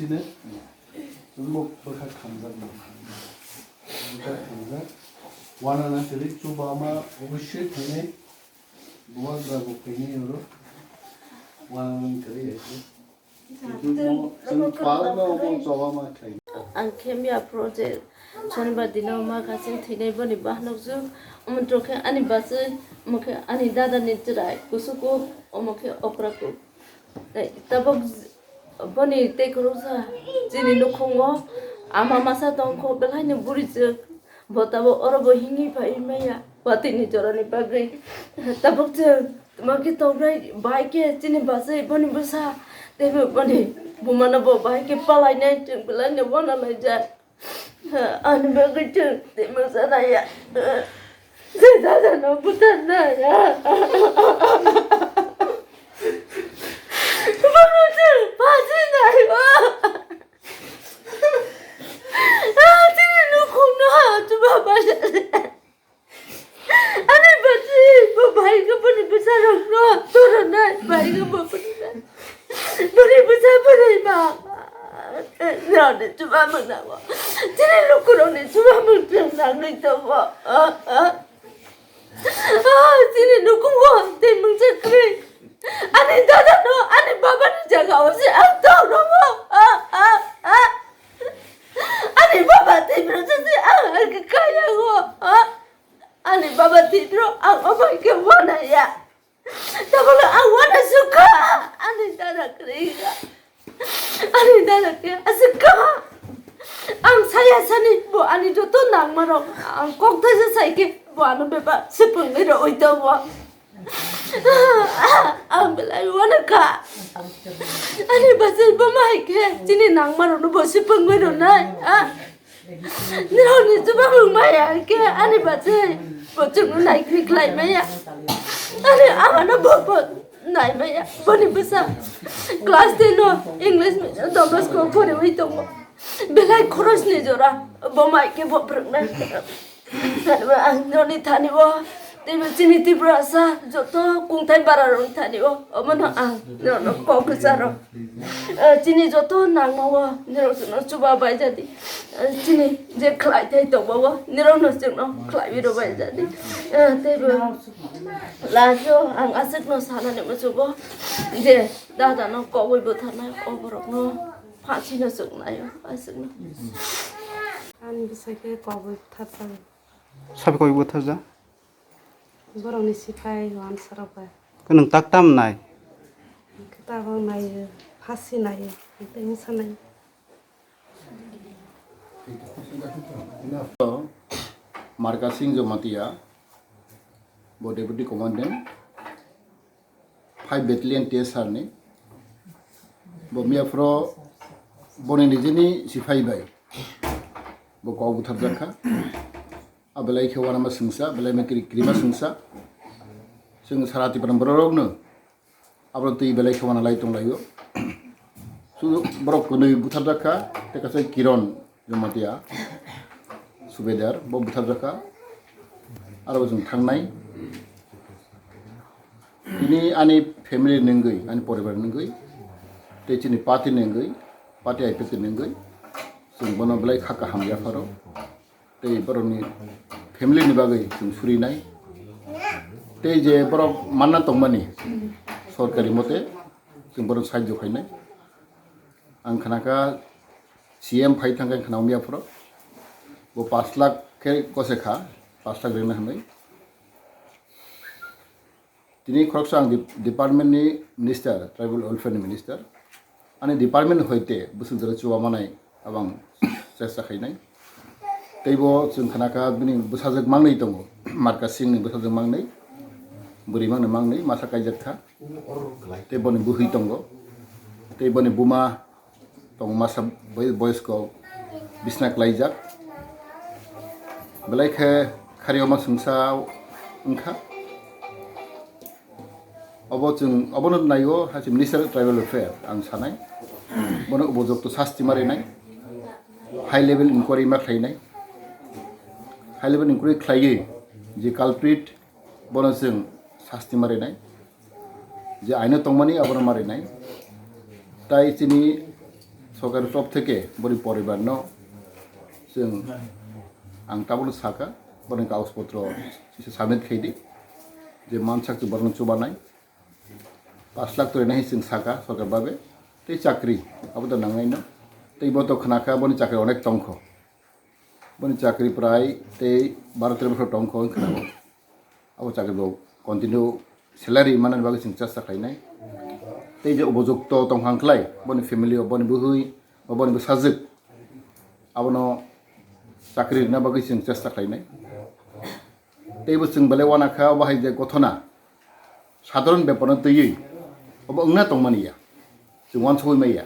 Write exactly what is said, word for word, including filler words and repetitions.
Chini tumbo bwkha khamjak no. Bwkha khamjak. Wanana kwrwi chuba ma obviously thwinai. Bubagra bo kwrwi oro. Wanana kwrwi hai. Chwng palma omo choba ma khlai. Ang khe miya project Shonibar dino ma kasing thwinai boni bahanok jwk. Omo khe ani bachwi, omo khe ani dada ni chwrai kusu kuk, omo khe okra kuk. Tabuk boni tei kwrwngsa chini nukhungo ama masa tongkho, belai ni buri jwk. Bo tabuk oro bo himwi phai maya watwi ni jora ni bagwi. Tabuk chwng tongmani tongnai bai khe chini bachwi boni bwsa tei bo boni buma no bo bai khe palai nai, chwng belai ni wana laijak. Ani bagwi chwng tei masa nai ya. Chwng dada no buthar nai ya. Bono chwng phaji nai o. Ah, chini nukhung no ha chuba ba. Ani bachwi bo bai khe boni bwsa rok no toro nai bai khe bo boni nai. Boni bwsa bwrwi ba. Nirok ni chuba mung nango. Chini lukurok ni chuba mung chwng nangwi tongo. Ah, ah. Ah, chini nukhungo tei mungsa kwrwi. Ani dada no ani baba ni jaga o se ang tong tongo. Ah, ah, ah. Ani baba tei mungsa se ang ang kaya go. Ah. Ani baba tei bro ang omo khe wana ya. Tabukno ang wana sukha. Ani dada kwrwi kha. Ani dada khe aswk kha. Ang saya sani bo ani joto nangma rok ang kok thaisa sai khe bo ano bebak swpwngwi rwui tongo. Ang belai wana kha. Ani bachwi bo ma hai khe chini nangma rokno bo swpwngwi rwnai. Ah. Nirokni chuba mung maya khe ani bachwi bo chwngno naikhri khlai maya. Ani amano bo bo nai maya. Boni bwsa class ten o English medium Don Bosco o poriwi tongo. Belai khorosni jora bo mai khe bo phwrwngnai. Ang noni thani o teibo chini Tiprasa joto kungthai bara rokni thani o omono ang nono kok kwcharo. Eh, chini joto nangma o nirok chwngno chuba bai jadi. Eh, chini je khlai thai tongma o nirok no chwngno khlaiwi rw bai jadi. Eh, teibo last o ang aswk no sanani muchugo je dada no kogwi bwtharnai o borok no phansi no chwng nai o aswk no. Ani bwsai khe kogwi bwtharjak. Sabi kogwi bwtharjak? Borokni siphai wansarok bai. Khe nwng tak tam nai? Khe tabok naiyo, phasi naiyo, tei wngsa naiyo. Marka Singh Jamatia, bo Deputy Commandant, five Battalion T S R ni, bo miyaphoro boni nijini siphai bai, bo kok butharjak kha. A belai khe uanama swngsa, belai ma kiri-, kirima swngsa. Chwng sara Tipra bororokno abono twi belai khe uana lai tonglaio. Su borok kwnwi butharjak kha, tei kaisa Kiron Jamatia, Subedar, bo butharjak kha. Aro bo chwng thangnai. Tini ani family ni wngwi, ani poribar ni wngwi, tei chini party ni wngwi, party I P F T ni wngwi, chwng bono belai kha kaham yapharo. Tei borokni family ni bagwi chwng surinai. Tei je borok manna tongmani sorkari mote chwng borok sahajyo khainai. Ang khnakha C M phai thangkhe khna wngya phoro. Bo pash lakh khe kose kha, pash lakh rwna hwnwi. Tini khoroksa ang dep-, department ni minister, tribal welfare ni minister. Ani department hoite bwswk jora chuba manai abang chesta khainai. Teibo chwng khnakha bini bwsajwk mangnwi tongo, Marka Singh ni bwsajwk mangnwi, bwrwi mangni mangnwi, masa kaijak kha. Tei boni bwhwi tongo. Tei boni buma tong masa bai-, boyos kok bisna klaijak. Belai khe kharioma swngsa wngkha. Obo chwng, obono naio, hai se Minister of Tribal Welfare ang sanai. Bono upojukto sasti ma rinai. High level inquiry ma khlainai. High level inquiry khlaiwi je culprit, bono chwng sasti ma rinai. Je aino tongmani abono ma rinai. Tai chini Sorkar top theke boni poribar no chwng, ang tabukno saka, boni kagoz potro submit khaidi, je mansak chwng borokno chubanai, pash lakh torinai chwng saka sorkar babe, tei chakri abo to nangnaino, tei bo to khnakha boni chakri onek tongkho, boni chakri prai tei baro tero bosor tongkho wng khna. Abo chakri bo continue salary manani bagwi chwng chesta khlainai. Tei je upojukto tongkha wngkhlai, boni family o, boni bwhwi, ba boni bwsajwk, abono chakri rwna bagwi chwng chesta khlainai. Tei bo chwng belai uanakha, obo hai je gothona sadharon bepar no twiwi obo wngna tongmani ya, chwng uansugwi maya.